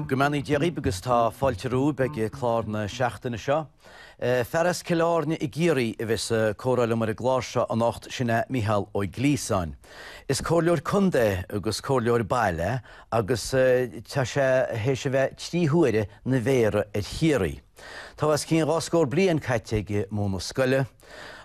Go mbeannaí Dia dhaoibh agus tá fáilte romhaibh ag clár na seachtaine seo. Fear as Cill Airne i gCiarraí a bheas ag comhrá liom ar an gclár seo anocht, sin é Micheál Ó Gliasáin. Is comhairleoir contae agus comhairleoir baile é agus tá sé théis a bheith 3 huaire 'na mhéara ar Chiarraí. Tá os cionn 2 scór bliain caite aige ag múineadh scoile.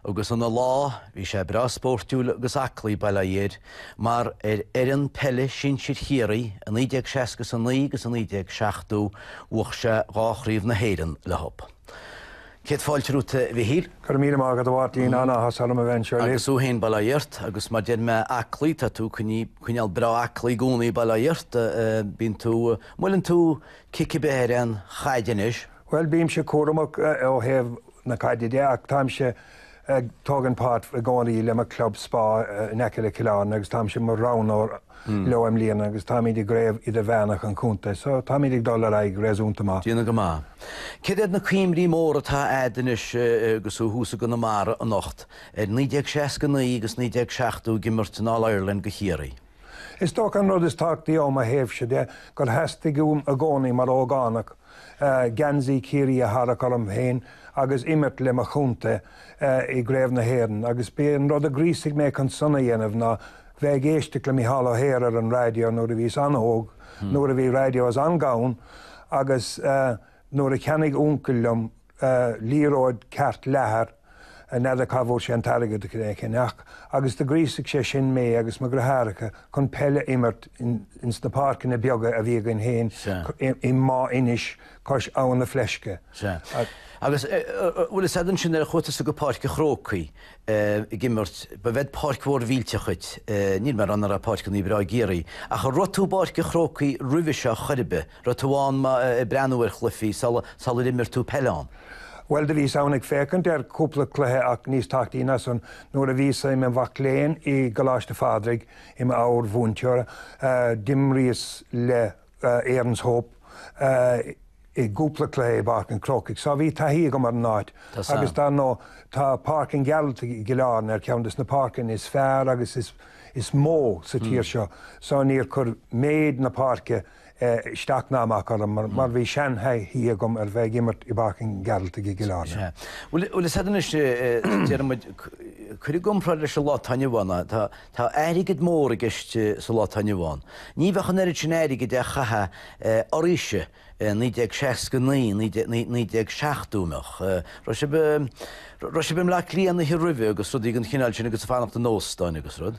Agus ina lá, bhí sé breá spóirtiúil agus aclaí, bail ó Dhia air, mar ar fhoireann peile sinsir Chiarraí i 1969 agus i 1970, bhuaigh sé 2 chraobh na hÉireann leo. Céad fáilte romhat, a Mhichíl. Go raibh míle maith agat, a Mháirtín, an-áthas orm a bheith anseo libh. Agus thú féin, bail ó Dhia ort, agus mar deir mé aclaí, tá tú coinneáil breá aclaí i gcónaí, bail ó Dhia ort, bíonn tú, an mbuaileann tú cic ar bith ar aon chaid anois? Bhuel, bímse cúramach ó thaobh na caide de ach táimse ag tógaint páirt i gcónaí le mo club Spa in aice le Cill Airne agus táimse mar roghnóir leo i mbliana agus táimid i gcraobh idirmheánach an chontae so táimid ag dul ar aghaidh réasúnta maith. Déanamh go maith. Céard iad na cuimhní móra atá a'd anois agus thú thuas i gConamara anocht ar 1969 agus 1970 ag imirt in All Ireland do Chiarraí? Is dócha an rud is tábhachtaí ó mo thaobhse de gur theastaigh uaim i gcónaí mar ógánach geansaí Chiarraí a tharrac orm féin agus imirt le mo chontae i gCraobh na hÉireann agus b'é an rud a ghríosaigh mé chun san a dhéanamh ná bheith ag éisteacht le Mícheál Ó hEadhra ar an raidió nuair a bhíos an-óg, nuair a bhí raidios an-ghann agus nuair a cheannaigh uncail liom liathróid ceart leathair, n'fheadar cá bhfuair sé an t-airgead chun é a cheannach, agus do ghríosaigh sé sin mé agus mo dheartháireacha chun peil a imirt ins na páirceanna beaga a bhí againn féin i Maigh Inis cois Abhainn na Fleisce. Sea. Agus bhfuil fhios a'd ansin nuair a chuaigh tusa go Páirc an Chrócaigh ag imirt, ba bhead páirc mhór mhillteach dhuit, níl mé ag rá nach raibh páirceanna breá i gCiarraí, ach an raibh tú i bPáirc an Chrócaigh roimhe seo chor ar bith, raibh tú ann ag breathnú ar chluichí sular imir tú peil ann? Bhuel, do bhíos ann ag féachaint ar chúpla cluiche ach níos tábhachtaí ná san, nuair a bhíos i mo mhac léinn i gColáiste Phádraig i m'ábhar mhúinteora, d'imríos le Erin's Hope i gcúpla cluiche i bPáirc an Chrócaigh. So bhí taithí agam ar an áit. Agus dar ndóigh, tá Páirc an Ghearaltaigh i gCill Airne ar cheann des na páirceanna is fearr agus is mó sa tír seo, so níor chuir méid na páirce isteach ná amach orm mar bhí sean-thaithí agam ar bheith ag imirt i bPáirc an Ghearaltaigh i gCill Airne. Sea. Bhuel, bhfuil fhios a'd anois, déarfaidh muid, cuir i gcomparáid leis an lá atá inniu ann, tá, tá airgead mór i gceist sa lá atá inniu ann. Ní bheadh an oiread sin airgid á chaitheamh oraibhse i 1969, 1970, an mbeadh? Raibh sibh, raibh sibh i mBleá Cliath an oíche roimhe agus rudaí den chineál sin agus ag fanacht in óstáin agus rud?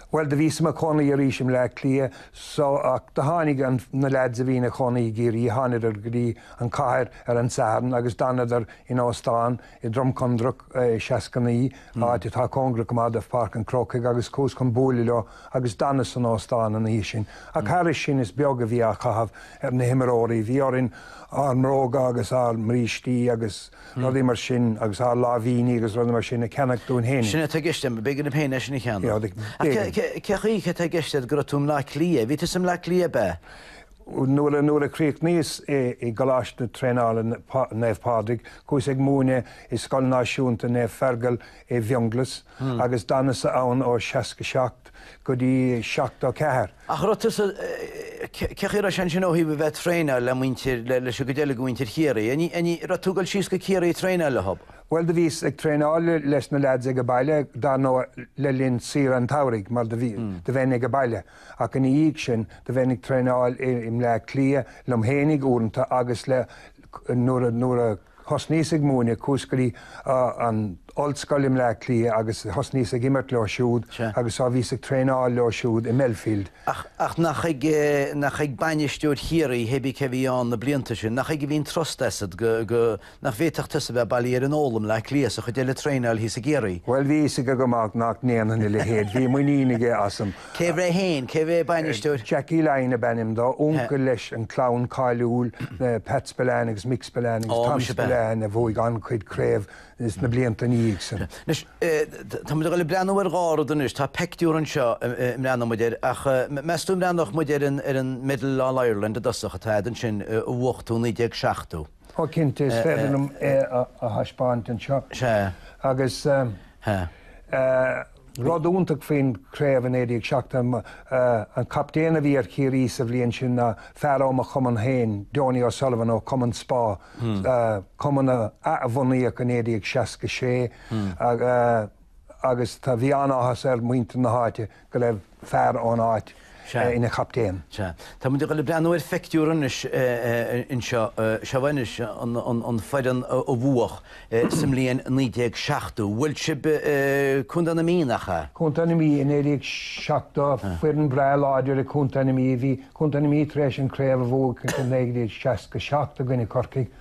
Bhuel, do bhíos i mo chónaí arís i mBleá Cliath so ach do tháinig an, na leaids a bhí ina chónaí i gCiarraí, thánadar go dtí an cathair ar an Satharn agus d'fhanadar in óstán i Drumcondrach i 69, áit atá cóngarach go maith do Pháirc an Chrócaigh agus chuas chun bualadh leo agus d'fhanas san óstán an oíche sin. Ach thairis sin is beag a bhí á chaitheamh ar na himreoirí, bhí orainn ár mbróga agus ár mbrístí agus. rudaí mar sin agus ár láimhíní agus rudaí mar sin a cheannach dúinn féin. Sin atá i gceist agam, b'éigean libh féin é sin a cheannach. Ach cé chaoi, cé atá i gceist agat go raibh tú i mBleá Cliath? Bhí tusa i mBleá Cliath, ab ea? Nuair a, nuair a chríochnaíos i, i gColáiste Traenála Naomh Pádraig, chuas ag múineadh i Scoil Náisiúnta Naomh Fergal i bhFionnghlas agus d'fhanas ann ó 67 go dtí 74. Ach raibh tusa, cé chaoi a raibh sé ansin ó thaobh a bheith ag traenáil le muintir, leis an gcuid eile de mhuintir Chiarraí? An raibh tú ag dul síos go Ciarraí ag traenáil leo? Bhuel do bhíos ag traenáil leis na leaids ag baile, dar ndóigh le linn saoire an tsamhraidh mar do bhí, do bheinn ag baile. Ach ina dhiaidh sin do bheinn ag traenáil i mBleá Cliath liom fhéinig uaireanta agus le, nuair a, nuair a, Thosnaíos ag múineadh, chuas go dtí an ollscoil i mBleá Cliath agus thosnaíos ag imirt leo siúd agus so bhíos ag traenáil leo siúd i mBelfield. Ach, ach nach ag, nach ag bainisteoir Chiarraí, hé bí cé a bhí ann na blianta sin, nach aige a bhí an trust asat go, go, nach bhféadfadh tusa bheith bailithe ar an ól i mBleá Cliath is an chuid eile ag traenáil thíos i gCiarraí? Bhuel, bhí fhios aige go maith nach ndéanfainn a leithéid, bhí muinín aige asam. Cé raibh féin? Cé raibh bainisteoir? Jackie Lyne ab ainm dó, uncail leis an chlann cáiliúil, Pat Spillane agus Mick Spillane agus Tom Spillane a bhuaigh an-chuid craobh sna blianta ina dhiaidh sin. Anois, tá muid ag dul ag breathnú ar dhá rud anois. Tá peictiúr anseo a mbreathnóidh muid air ach meas tú an mbreathnódh muid ar an Medal All Ireland i dtosach atá agat ansin a bhuaigh tú i 1970? Ó cinnte, is féidir liom é a thaispeáint anseo. Sea. Agus. Sea. Rud iontach faoin chraobh i 1970, an captaen a bhí ar Chiarraí sa bhliain sin ná fear ó mo chumann féin, Donie O'Sullivan ó Chumann Spá, cumann a athbhunaíodh i 1966 agus bhí an-áthas ar mhuintir na háite go raibh fear ón áit ina chaptaen. Sea. Tá muid ag dul ag breathnú ar phictiúr anois anseo. Seo anois an foireann a bhuach sa mbliain 1970. Bhuail sibh Contae na Mí, nach ea? Contae na Mí i 1970, foireann breá láidir ag Contae na Mí. Bhí Contae na Mí tar éis an craobh a bhuachaint i 1967 i gcoinne Corcaigh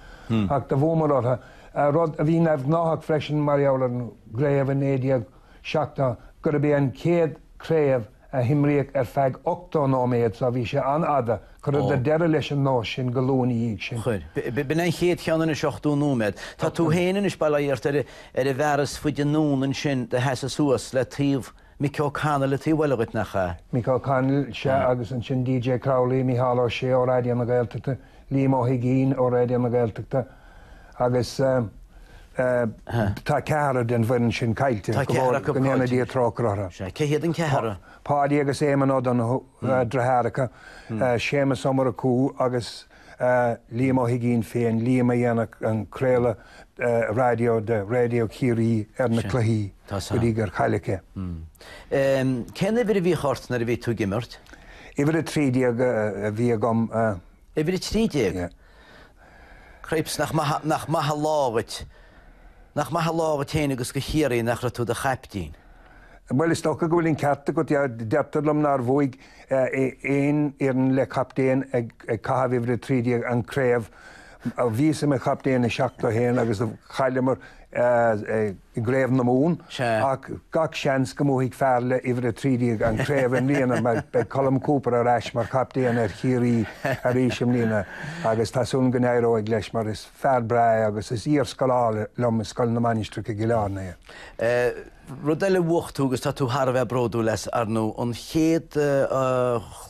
ach do bhuamar orthu. Rud a bhí neamhghnáthach freisin mar gheall ar an gcraobh i 1970 gurb é an chéad craobh a himríodh ar feadh 80 nóiméad so bhí sé an-fhada. Chuireadar deireadh leis an nós sin go luath ina dhiaidh sin. Chuir. B'in an chéad cheann anois, 80 nóiméad. Tá tú féin anois, bail ó Dhia ort, ar an bhfear is faide anonn ansin do sheasamh suas le taobh Mick O'Connell an taobh eile dhuit, nach ea? Mick O'Connell, sea, agus ansin DJ Crowley, Micheál Ó Sé ó Raidió na Gaeltachta, Liam Ó hUiginn ó Raidió na Gaeltachta agus tá ceathrar den bhfoireann sin caillte, Tá ceathrar acu go ndéana Dia trócaire orthu. Sea, cé hiad an ceathrar? Páidí agus Éamonn Ó Donnchú, deartháireacha, Séamus Ó Murchú agus Liam Ó hUiginn féin, Liam a dhéanadh an craoladh raidió de Raidió Chiarraí ar na cluichí go dtí gur cailleadh é. Cén uimhir a bhíodh ort nuair a bhí tú ag imirt? Uimhir 13 a bhí agam. Uimhir 13? Yeah. Cripes, nach maith, nach maith an lá dhuit, nach maith an lá dhuit féin agus do Chiarraí nach raibh tú i do chaiptín. Bhuel, is dócha go bhfuil an ceart agat, yeah. Deirtear liom nár bhuaigh aon fhoireann le captaen ag caitheamh uimhir 13 an craobh. Bhíos i mo chaptaen i 71 agus chailleamar i gCraobh na Mumhan ach gach seans go mbuafaidh fear le uimhir 13 an chraobh i mbliana mar beidh Colm Cooper ar ais mar chaptaen ar Chiarraí arís i mbliana agus tá súil go n-éireoidh leis mar is fear breá é agus is iarscoláire liom i Scoil na Mainistreach i gCill Airne é. Rud eile a bhuaigh tú agus tá tú thar a bheith bródúil as, ar ndóigh, an chéad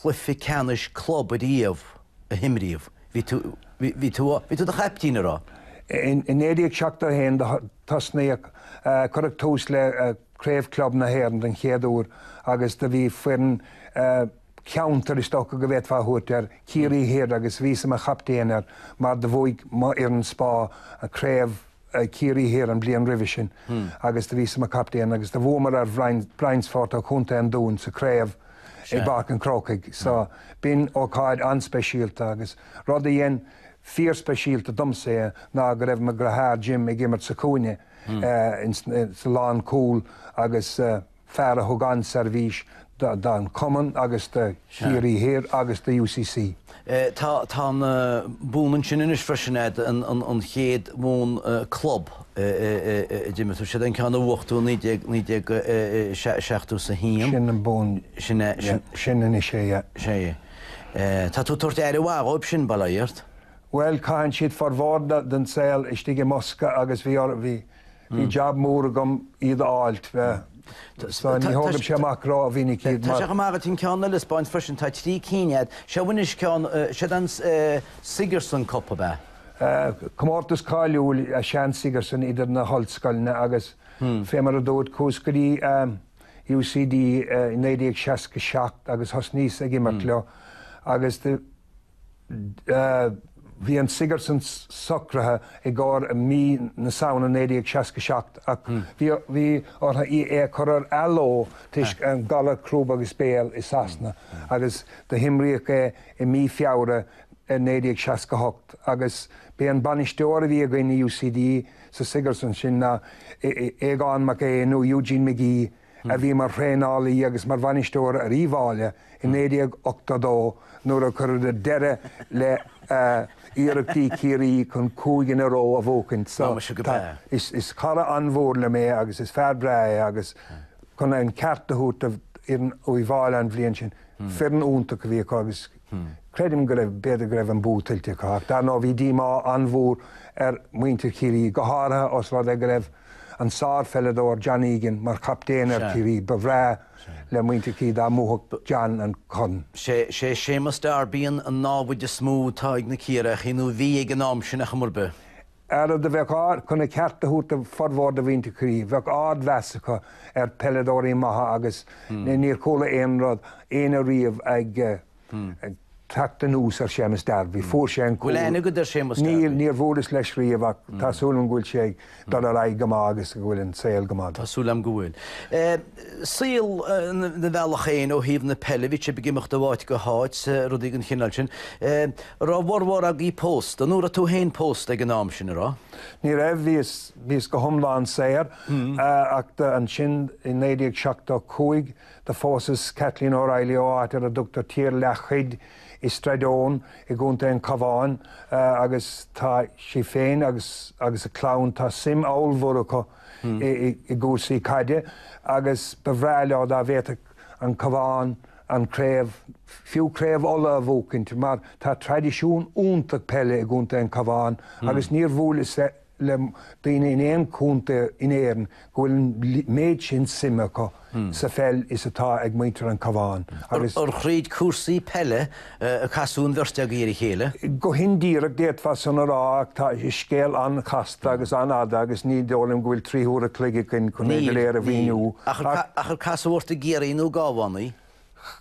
chluiche ceannais club ariamh a himríodh. Bhí tú, bhí tú, bhí tú i do chaiptín, an raibh? I 1971 do tosnaíodh, cuireadh tús le Craobh Club na hÉireann den chéad uair agus do bhí foireann ceantair is dócha go bhféadfá a thabhairt air, Ciarraí Thoir agus bhíos i mo chaptaen air mar do bhuaigh mo fhoireann Spá an craobh Ciarraí Thiar an bhliain roimhe sin agus do bhíos i mo chaptaen agus do bhuamar ar Bryansford ó Chontae an Dúin sa chraobh i bPáirc an Chrócaigh. So b'in ócáid an-speisialta agus rud a dhein fíorspeisialta domsa é ná go raibh mo dheartháir Jim ag imirt sa chúinne sa lánchúl agus fear a thug an-seirbhís don chumann agus do Chiarraí Thiar agus do UCC. Tá tá an bonn ansin anois freisin agat, an chéad bhonn club a d'imir tú, siod an ceann a bhuaigh tú i 1971. Sin an bonn, sin é, sin anois é, yeah. Sin é. Tá tú ag tabhairt aire mhaith dhóibh sin, bail ó Dhia ort. Bhuel, caitheann siad formhór den saol istigh i mbosca agus bhí, bhí, Bhí jab mór agam iad a fháilt. So ní thógaimse amach rómhinic iad mar. Tá sé chomh maith agat an ceann eile a 'speáint freisin. Tá 3 cinn agat. Seo anois ceann, siod an Sigerson Cup ab ea? Comórtas cáiliúil is ea an Sigerson idir na hollscoileanna agus fé mar a dúirt chuas go dtí UCD i 1967 agus thosnaíos ag imirt leo agus Bhí an Sigerson socraithe i gcomhair mí na Samhna 1967 ach bhí orthu é a chur ar athló toisc an galar crúb agus béil i Sasana agus do himríodh é i mí Feabhra 1968 agus b'é an bainisteoir a bhí againn i UCD sa Sigerson sin ná Aogán Mac Aodha nó Eugene McGee a bhí mar thraenálaí agus mar bhainisteoir ar Uíbh Fhailí i 1982 nuair a cuireadh deireadh le hiarrachtaí Chiarraí chun 5 in a row a bhuachaint. So tá, is cara an-mhór liom é agus is fear breá é agus chun an ceart a thabhairt do fhoireann Uíbh Fhailí an bhliain sin, foireann iontach a bhí acu agus creidim go raibh, b'fhéidir go raibh an bua tuillte acu ach dar ndóigh bhí díomá an-mhór ar mhuintir Chiarraí, go háirithe os rud é go raibh an sárpheileadóir John Egan mar chaptaen ar Chiarraí. Ba bhreá le muintir Chiarraí dá mbuafadh John an corn. Sé Séamus Darby an námhaid is mó atá ag na Ciarraíochaí, nó bhí ag an am sin ar chuma ar bith. Ara do bheadh ard, chun a ceart a thabhairt do formhór de mhuintir Chiarraí, bheadh ard-mheas acu ar peileadóirí maithe agus níor chuala aon rud, éinne riamh ag teacht anuas ar Séamus Darby. Fuair sé an cúl. Bhfuil aithne agat ar Séamus Darby? Níl, níor bhuaileas leis riamh ach tá súil agam go bhfuil sé ag dul ar aghaidh go maith agus go bhfuil an saol go maith dó. Tá súil agam go bhfuil. Saol na mbealach féin ó thaobh na peile, bhí sibh ag imeacht ó áit go háit, rudaí den chineál sin. An raibh a bhformhór agaibh pósta? Nó raibh tú féin pósta ag an am sin, an raibh? Ní raibh, bhíos, bhíos go hiomlán saor, ach ansin i 1975 do phósas Kathleen O'Reilly ó áit ar a dtugtar Tír Leathchoid i Stradone i gContae an Chabháin agus tá sí féin agus, agus a clann, tá suim ollmhór acu i, i gcúrsaí caide agus ba bhreá leo dá bhféadfadh an Cabhán an craobh, fiú craobh Uladh a bhuachaint mar tá traidisiún iontach peile i gContae an Chabháin agus níor bhuaileas le daoine in aon chontae in Éirinn go bhfuil an méid sin suime acu sa pheil is atá ag muintir an Chabháin agus. Ar thríd cúrsaí peile a casadh an bheirt agaibh ar a chéile? Go hindíreach d'fhéadfá san a rá ach tá is scéal an-chasta agus an-fhada agus ní dóigh liom go bhfuil 3 huair a chloig againn chun é go léir a mhíniú ach. Ach ar casadh ort i gCiarraí nó i gCabhán í?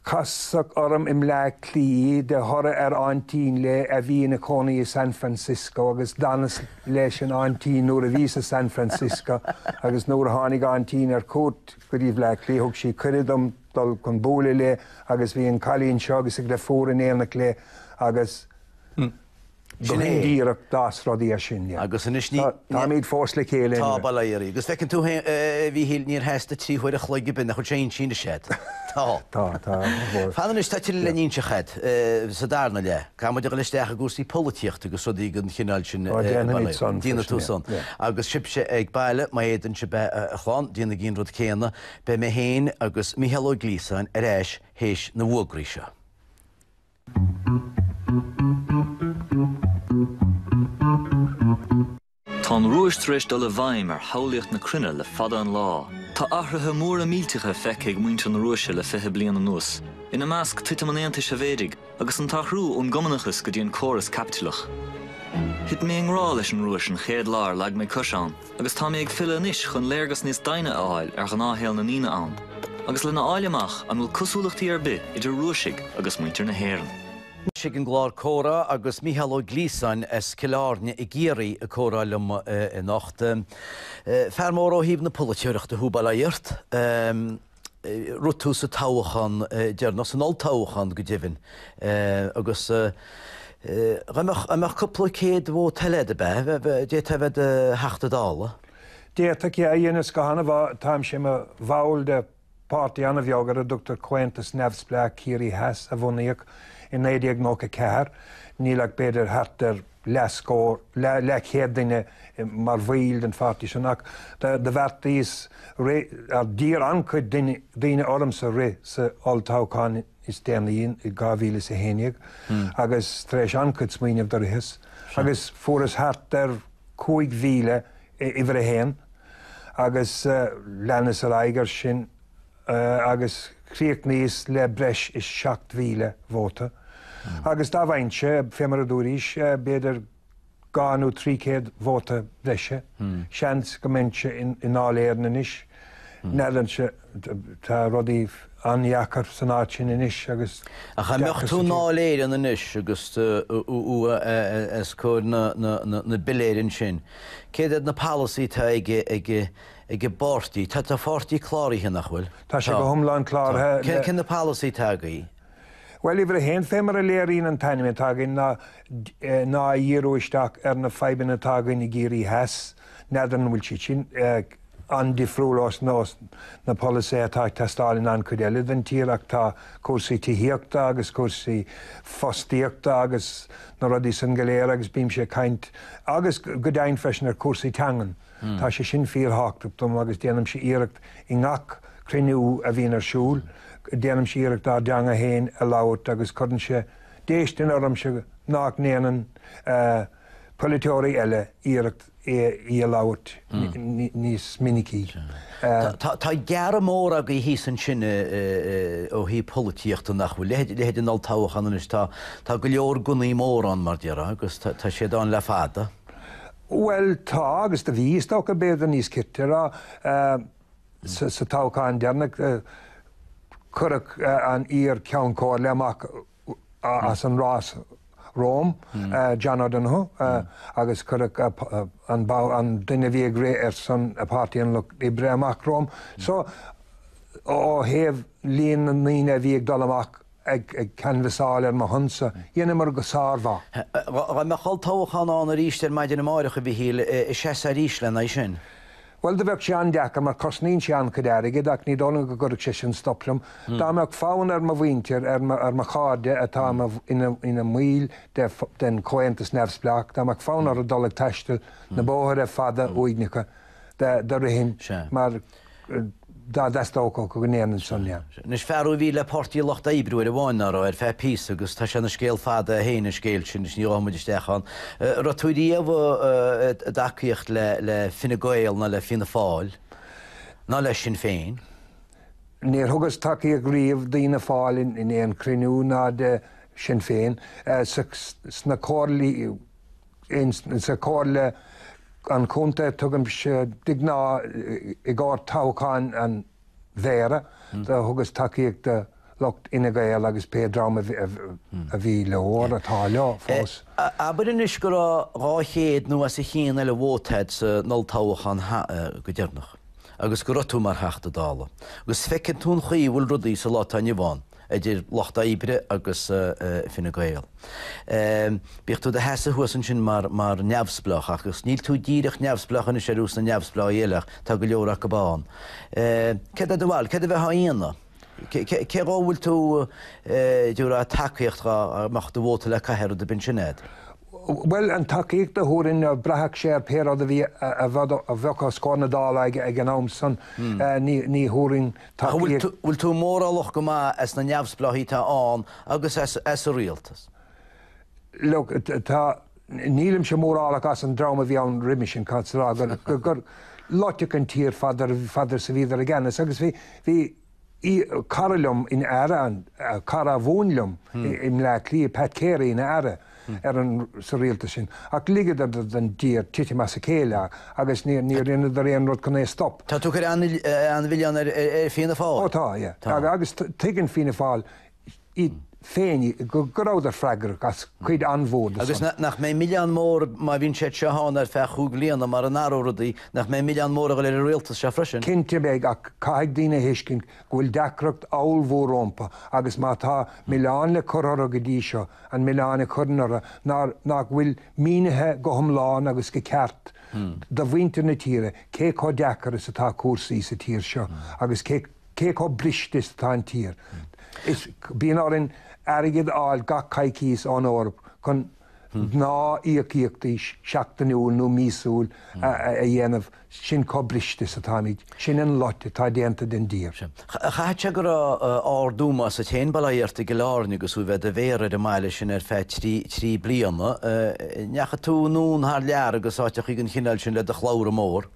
Casadh orm i mBleá Cliath de thoradh ar aintín léi a bhí ina cónaí i San Francisco agus d'fhanas leis an aintín nuair a bhíos i San Francisco agus nuair a tháinig aintín ar cuairt go dtí Bleá Cliath thug sí cuireadh dom dul chun bualadh léi agus bhí an cailín seo agus a deirfiúr in éineacht léi agus go hindíreach d'fhás rudaí as sin, yeah. Agus anois ní. Táimid fós le chéile Tá, bail ó Dhia oraibh. Agus feiceann tú féin, a Mhíchíl, níor theastaigh 3 huair a chloig ar bith, nach bhfuil sé inste anois a'd. Tá. Tá, tá. Fan anois, tá tuilleadh le n-inseacht a'd sa darna leath. Caithfidh muid a dhul isteach i gcúrsaí polaitíochta agus rudaí den chineál sin. Ó, déanfaimid san freisin, yeah. Déanfaidh tú san. Agus sibhse ag baile, má fhéadann sibh é, a chlann, déanaigí an rud céanna. Beidh mé féin agus Mícheál Ó Gliasáin ar ais théis na bhfógraí seo. Tá an Rúis tar éis dul i bhfeidhm ar shamhlaíocht na cruinne le fada an lá. Tá athruithe móra millteacha feicthe ag muintir na Rúise le 20 bliain anuas, ina measc titim an Aontais Shóivéadaigh agus an t-athrú ón gcumannachas go dtí an córas caipitleach. Thit mé i ngrá leis an Rúis an chéad lá ar leag mé cos ann. Agus tá mé ag filleadh anois chun léargas níos doimhne a fháil ar ghnáthshaol na ndaoine ann, agus lena fháil amach an bhfuil cosúlachtaí ar bith idir Rúisigh agus muintir na hÉireann. Anois ag an gclár Comhrá agus Mícheál Ó Gliasáin as Cill Airne i gCiarraí ag comhrá liom anocht. Fear mór ó thaobh na polaitíochta thú, bail ó Dhia ort. Rith tú sa toghchán deireanach, san olltoghchán go deimhin, agus dá mbeadh cúpla céad vóta eile agat, ab ea? D'fhéadfá a bheith i do Theachta Dála. D'fhéadfadh, yeah. Dheineas go han-mhaith. Táimse i mo bhall de pháirtí an-bheag ar a dtugtar Comhaontas Neamhspleách Ciarraí Theas a bhunaíodh i 1994. Níl ach b'fhéidir thart ar leathscór, leathchéad duine mar bhaill den pháirtí sin ach do bheartaíos rith, d'iarr an-chuid daoine ormsa rith sa olltoghchán is déanaí i 2011 agus tar éis an-chuid smaoinimh do ritheas agus fuaireas thart ar 5,000 uimhir a haon agus leanas ar aghaidh ar sin. agus chríochnaíos le breis is 7,000 vóta. Agus dá bhfaighinnse, fé mar a dúraís, b'fhéidir 200 nó 300 vóta breise, seans go mbeinnse i nDáil Éireann anois. N'fheadarsa, tá rudaí an-dheacair san áit sin anois agus Ach dá mbeadh tú i nDáil Éireann anois agus tú os comhair na bpiléir ansin, céard iad na polasaí atá ag ag an bpáirtí. Tá do pháirtí cláraithe, nach bhfuil? Tá sé go hiomlán cláraithe le. Cén na polasaí atá agaibh? Bhuel, uimhir a haon, fé mar a léiríonn an t-ainm atá againn, ná ná a dhíriú isteach ar na fadhbanna atá againn i gCiarraí Theas. N'fheadar an bhfuil siad sin an-difriúil ós na polasaithe atá ag teastáil in an-chuid eile den tír ach tá cúrsaí tithíochta agus cúrsaí fostaíochta agus na rudaí san go léir agus bímse ag caint agus go deimhin freisin ar chúrsaí teangan. Tá sé sin fíorthábhachtach dom agus déanaimse iarracht i ngach cruinniú a bhíonn ar siúl, déanaimse iarracht ár dteanga féin a labhairt agus cuireann sé déistin ormsa nach ndéanann polaiteoirí eile iarracht í a labhairt níos minicí. Tá gearradh mór agaibh thíos ansin ó thaobh polaitíochta, nach bhfuil? Leithéid an olltoghchán anois, tá go leor gunnaí móra ann, mar déarfá, agus tá siad ann le fada. Bhuel, tá agus do bhí, is dócha, b'fhéidir níos cirte a rá, sa toghchán deireanach cuireadh an iar-Cheann Comhairle amach as an rás romham, John O'Donoghue, agus cuireadh an duine a bhí ag rith ar son Páirtí an Lucht Oibre amach romham. So, ó thaobh líon na ndaoine a bhí ag dul amach ag canbhasáil ar mo shonsa, dheineamar go sármhaith. Dá mbeadh olltoghchán ann arís ar maidin amáireach, a Mhichíl, an seasfá arís lena aghaidh sin? Bhuel, do bheadh sé an-deacair mar cosnaíonn sé an-chuid airgid ach ní dóigh liom go gcuirfeadh sé sin stop liom. Dá mbeadh fonn ar mo mhuintir, ar mo chairde atá ina mbaill den Chomhaontas Neamhspleách, dá mbeadh fonn orthu dul ag taisteal na bóithre fada uaigneacha, do rithfinn mar dá dteastódh go ndéanfainn san, yeah. Anois, fear thú a bhí le Páirtí an Lucht Oibre uair amháin, ná raibh, ar feadh píosa, agus tá sé ina scéal fada é féin an scéal sin, anois ní ghabhfaidh muid isteach ann. Raibh tú riamh i dtacaíocht le Fine Gael ná le Fianna Fáil, ná le Sinn Féin? Níor thugas tacaíocht riamh d'Fhianna Fáil in aon chruinniú ná do Shinn Féin. Sna comhairlí. Sa chomhairle an chontae tugaimse de ghnáth i gcomhair toghcháin an mhéara do thugas tacaíocht do lucht Fhine Gael agus pé dream a bhí leo or atá leo fós. Abair anois go raibh 200 nó os a chionn eile vóta agat san olltoghchán go deireanach agus go raibh tú mar Theachta Dála agus feiceann tú an chaoi a bhfuil rudaí sa lá atá inniu ann. idir Lucht Oibre agus Fine Gael. Bíodh tú i do sheasamh thuas ansin mar mar neamhspleách agus níl tú díreach neamhspleách anois ar nós na neamhspleáigh eile ach tá go leor acu ann. Céard é do bharúil? Céard a bheifeá a dhéanamh? Cé dhó a bhfuil tú ag tabhairt tacaíocht dá mbeadh do vóta le caitheamh ar rud ar bith ansin agat? Bhuel, an tacaíocht a thabharfainn, braithfeadh sé ar pé rud a bhí a bheadh os comhair na Dála ag an am san. Ní thabharfainn Ach an bhfuil tú mórálach go maith as na neamhspleáigh atá ann agus as an rialtas? Look, tá, nílimse mórálach as an dream a bhí ann roimis sin, caithfead a rá gur, gur loiteadh an tír fad is a bhíodar i gceannas agus bhí, bhí cara liom ina aire, an, cara a mhúin liom i mBleá Cliath, Pat Carey ina aire. ar an sa rialtas sin, ach ligeadar don dtír titim as a chéile agus níor rinneadar aon rud chun é a stop. Tá tú ag cur an-mhilleán ar Fianna Fáil. Ó tá, yeah. Tá. Agus tuigeann Fianna Fáil iad féin go rabhadar freagrach as cuid an-mhór de san. Agus nach mbeidh milleán mór, má bhíonn siad seo ann ar feadh chúig bhliana, mar a n-athróidh rudaí, nach mbeidh milleán mór ag dul ar an rialtas seo freisin? Cinnte beidh, ach caithfidh daoine a thuiscint go bhfuil deacracht ollmhór rompu agus má tá milleán le cur orthu go dtí seo, an milleán a chuirfinn orthu ná nach bhfuil mínithe go hiomlán agus go ceart do mhuintir na tíre cé chomh deacair is atá cúrsaí sa tír seo agus cé cé chomh briste is atá an tír. Is bíonn orainn airgead a fháil gach coicíos ón Eoraip chun gnáth-íocaíochtaí seachtainiúil nó míosúil a dhéanamh. Sin chomh briste is atáimid. Sin an loit atá déanta den dtír. Chaithfeadh sé go raibh ard-ómós ort féin, bail ó Dhia ort, i gCill Airne agus thú a bheith i do mhéara ar an mbaile sin ar feadh trí bliana. Ndeachaigh tú anonn thar lear agus áiteachaí den chineál sin le do shlabhra mór?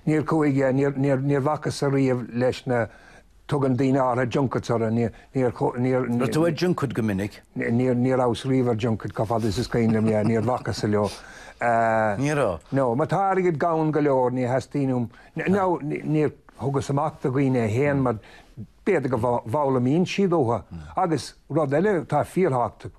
Níor chuaigh, níor bhacas-sa riamh leis na Tugann daoine áirithe junkets orthu. Níor, níor, níor. Raibh tú ar junket go minic? Níor, ní rabhas riamh ar junket, chomh fada is is cuimhin liom, yeah, níor bhacas-sa leo. Ní raibh? No, má tá airgead gann go leor, ní theastaíonn uaim, no, níor thugas amach do dhaoine é féin mar b'fhéidir go bhfoghlaimíonn siad uathu. Agus rud eile atá fíorthábhachtach,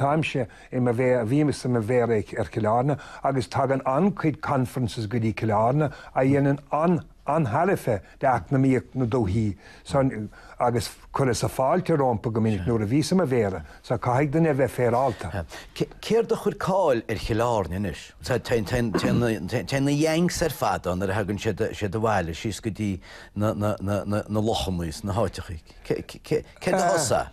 táimse i mo mhéara, bhíos i mo mhéara ar Chill Airne agus tagann an-chuid conferences go dtí Cill Airne a dhéanann an, an-tairbhe d'eacnamaíocht na dúichí san agus chuireas-sa fáilte rómpa go minic nuair a bhíos i mo mhéara so caithfidh duine a bheith féaráilte. Céard a chuir cáil ar Chill Airne anois? Téann na Yanks ar fad ann nuair a thagann siad abhaile síos go dtí na lochanna is na háiteachaí. Céard a thosaigh?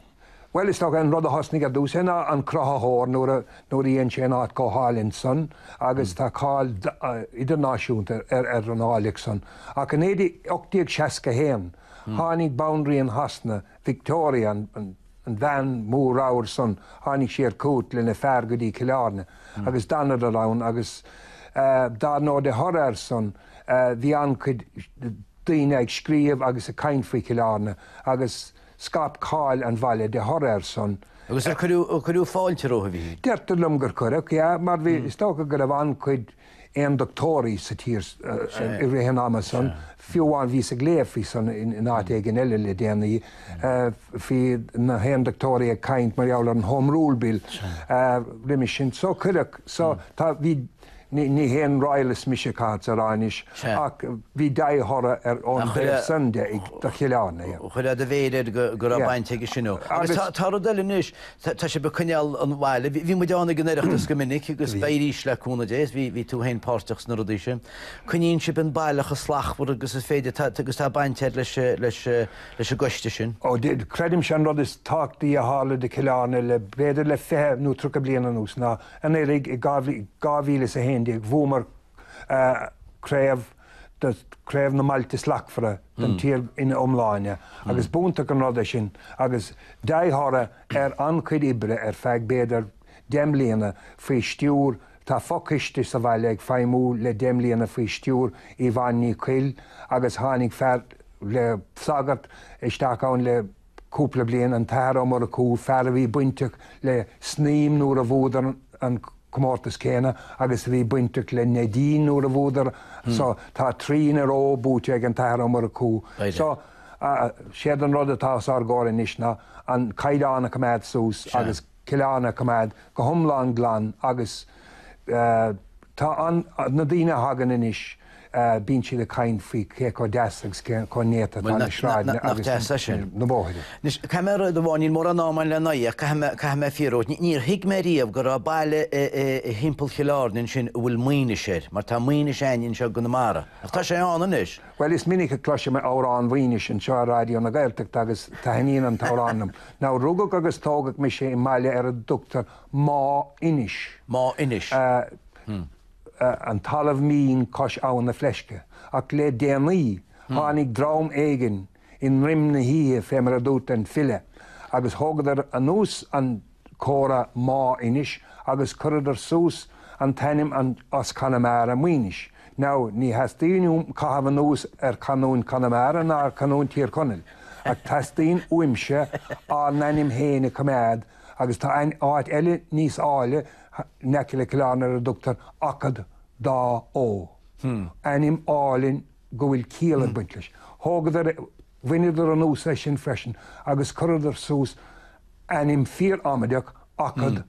Bhuel, is dócha, an rud a thosnaigh ar dtús é ná an cruthaitheoir nuair a nuair a dhein sé an áit chomh hálainn san agus tá cáil idirnáisiúnta ar ar an áilleacht san. Ach i 1861 tháinig Banríon Shasana, Victoria, an an bhean mhór ramhar san, tháinig sí ar cuairt lena fear go dtí Cill Airne agus d'fhanadar ann agus dar ndóigh de thoradh air san bhí an-chuid daoine ag scríobh agus ag caint faoi Chill Airne agus Scaip cáil an bhaile de thoradh air san. Agus ar cuireadh fáilte rompu, a Mhíchíl? Deirtear liom gur cuireadh, yeah, mar bhí, is dócha go raibh an-chuid aondachtóirí sa tír i rith an ama san, fiú amháin bhíos ag léamh faoi san in áit éigin eile le déanaí, faoi na haondachtóirí ag caint mar gheall ar an Home Rule Bill roimis sin. So cuireadh, so tá, bhí, ní haon royalist mise caithfeadsa a rá anois, ach bhí dea-thoradh ar ón dtaobh san de do Chill Airne. Chuir do mhéar air go raibh baint aige sin leo. Agus tá rud eile anois, Tá sibh ag coinneáil an bhaile. Bhí muid ann ag an Oireachtas go minic agus beidh arís le cúnamh Dé. Bhí tú féin páirteach sna rudaí sin. Coinníonn sibh an baile chomh slachtmhar agus is féidir agus tá baint agat leis leis an gcoiste sin. Ó, creidimse an rud is tábhachtaí a tharla do Chill Airne le b'fhéidir le 20 nó 30 bliain anuas ná anuraidh i 2011 bhuamar craobh de Chraobh na mBailte Slachtmhara don tír ina iomláine agus b'iontach an rud é sin agus dea-thoradh ar an-chuid oibre ar feadh b'fhéidir deich mbliana faoi stiúir, tá fochoiste sa bhaile ag feidhmiú le deich mbliana faoi stiúir Yvonne Ní Chuill agus tháinig fear le sagart isteach ann le cúpla bliain, an tAthair Ó Murchú, fear a bhí bainteach le Sneem nuair a bhuadar an comórtas céanna agus a bhí bainteach le Neidín nuair a bhuadar so tá 3 in a row buaite ag an tAthair Ó Murchú. So séard an rud atá os ár gcomhair anois ná an caighdeán a choimeád suas agus Cill Airne a choimeád go hiomlán glan agus tá an, na daoine a thagann anois bíonn siad ag caint faoi cé chomh deas agus cé chomh néata atá na sráideanna agus na bóithre. Anois, caithfidh mé rud amháin, níl mórán ama againn lena aghaidh ach caithfidh mé, caithfidh mé fiafraí díot. Níor thuig mé riamh go raibh baile i thimpeall Chill Airne ansin a bhfuil Maínis air, mar tá Maínis a'inn anseo i gConamara. Ach tá sé ann anois. Bhuel, is minic a chloisim amhrán Mhaínis anseo ar Raidió na Gaeltachta agus taitníonn an t-amhrán liom. Now, rugadh agus tógadh mise i mbaile ar a dtugtar Má Inis. Má Inis. An talamh mín cois Abhainn na Fleisce. Ach le déanaí, tháinig dream éigin i ndroim na hoíche, fé mar a dúirt an file, agus thógadar anuas an comhartha Má Inis agus chuireadar suas an t-ainm as Conamara, Maínis. Now, ní theastaíonn uaim caitheamh anuas ar chanúint Chonamara ná ar chanúint Thír Chonaill, ach teastaíonn uaimse ár n-ainm féin a choimeád agus tá áit eile níos áille in aice le Cill Airne ar a dtugtar Achadh Dá Ó. Ainm álainn go bhfuil ciall ag baint leis. Thógadar, bhaineadar anuas é sin freisin agus chuireadar suas ainm fíor-amaideach Achadh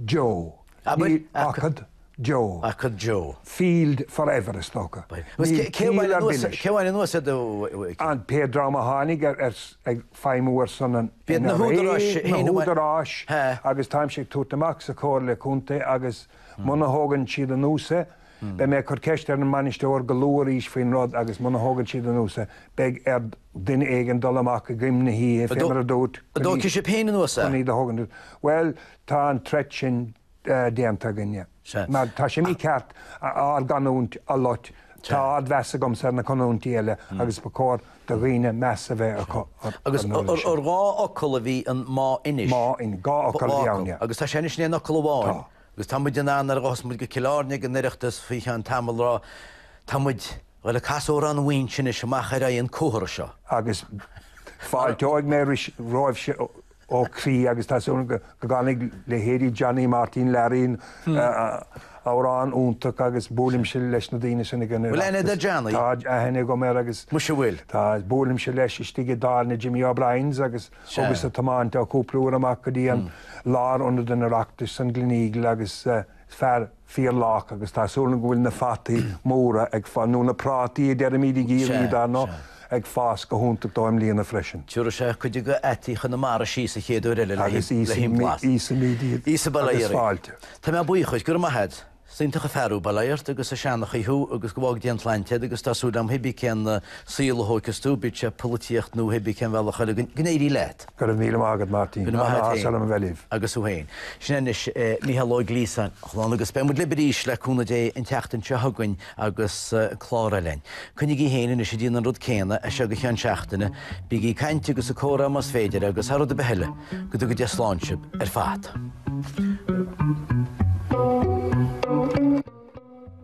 Joe. Abair? Achadh Joe. Achadh Joe. Field for ever, is dócha. Níl ciall ar bith leis. Cé a bhain anuas é do An pé dream a tháinig ar ag feidhmiú ar son an B'iad na húdaráis na húdaráis agus táimse ag tabhairt amach sa Chomhairle Contae agus muna thógann siad anuas é, beidh mé ag cur ceist ar an mbainisteoir go luath arís faoin rud agus muna thógann siad anuas é, beidh ar dhuine éigin dul amach i gcoim na hoíche, fé mar a dúirt, An dtógfaidh sibh féin anuas é? chun iad a thógaint. Bhuel, tá an threat sin déanta againne. Mar tá sé mícheart ár gcanúint a loit. Tá ardmheas agamsa ar na canúintí eile agus ba chóir do dhaoine meas a bheith acu ar Agus ar dhá fhocal a bhí an Má Inis? Má Inis, dhá fhocal a bhí ann, yeah. Agus tá sé anois in aon fhocal amháin. Tá. Agus tá muid in ann nuair a ghabhfas muid go Cill Airne ag an Oireachtas faoi cheann tamaill a rá, tá muid ag dul ag casadh amhrán Mhaínse anois amach ar aghaidh an comhartha seo. Agus fáilteoidh mé romhaibhse ó chroí agus tá súil agam go gcanfaidh leithéidí Johnny Mháirtín Learaí amhrán iontach agus buailimse leis na daoine sin ag an Bhfuil aithne agat ar Johnny? Tá aithne agam air agus Muise bhfuil. Tá, buailimse leis istigh i dáil na Jimmy O'Briens agus thugas-sa tiomáint dó cúpla uair amach go dtí an lárionad an Oireachtais san Gleneagle agus fear fíorlách agus tá súil agam go bhfuil na fataí móra ag fás, nó na prátaí a deirimid i gCiarraí dar ndóigh, ag fás go hiontach dó i mbliana freisin. Tabharfaidh sé cuid de fhataí Chonamara síos an chéad uair eile le Agus íosfaidh íosfaimid iad Íosfaidh bail ó agus fáilte. Tá mé buíoch dhuit, go raibh maith agat. Is iontach an fear thú, bail ó Dhia ort agus is seanchaí thú agus go bhfága Dia an tsláinte agat agus tá súil agam cibé cén saol a thógfas tú, bíodh sé polaitíocht nó cibé cén bhealach eile, go n-éirí leat. Go raibh míle maith agat, Máirtín. Go raibh maith agat An-áthas orm a bheith libh. Agus thú féin. Sin é anois Mícheál Ó Gliasáin, a chlann, agus beidh muid libh arís le cúnamh Dé an tseachtain seo chugainn agus clár eile againn. Coinnigí féin anois ag déanamh an rud céanna as seo go ceann seachtaine. Bígí ag caint agus ag comhrá más féidir agus thar rud ar bith eile, go dtuga Dia slán sibh ar fad.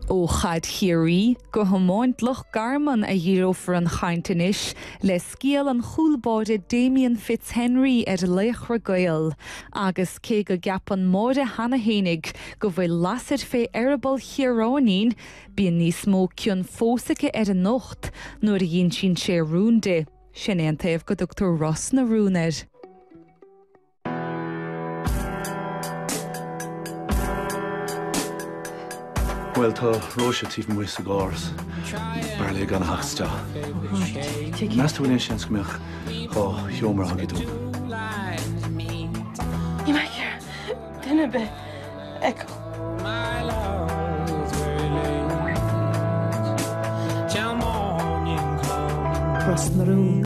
Ó. Ó chaid Chiarraí go hiomáint Loch Garman a dhíreofar an chaint anois le scéal an chúl báire Damien Fitzhenry ar Laochra Gael. Agus cé go gceapann Máire cheana fhéinig go bhfuil lasair fé eireaball Chiaráinín, bíonn níos mó cion fós aici air anocht nuair a dh'insíonn sé rún di. Sin é an taobh go dtugtar Ros na Rún air. Bhuel, tá Róise taobh amuigh sa gcarr is b'fhearr léi gan a theacht isteach. Meas tú an bhfuil aon seans go mbeadh 2 sheomra agaibh dúinn? Níl mé ag iarraidh duine ar bith a fheiceáil. Ros na Rún.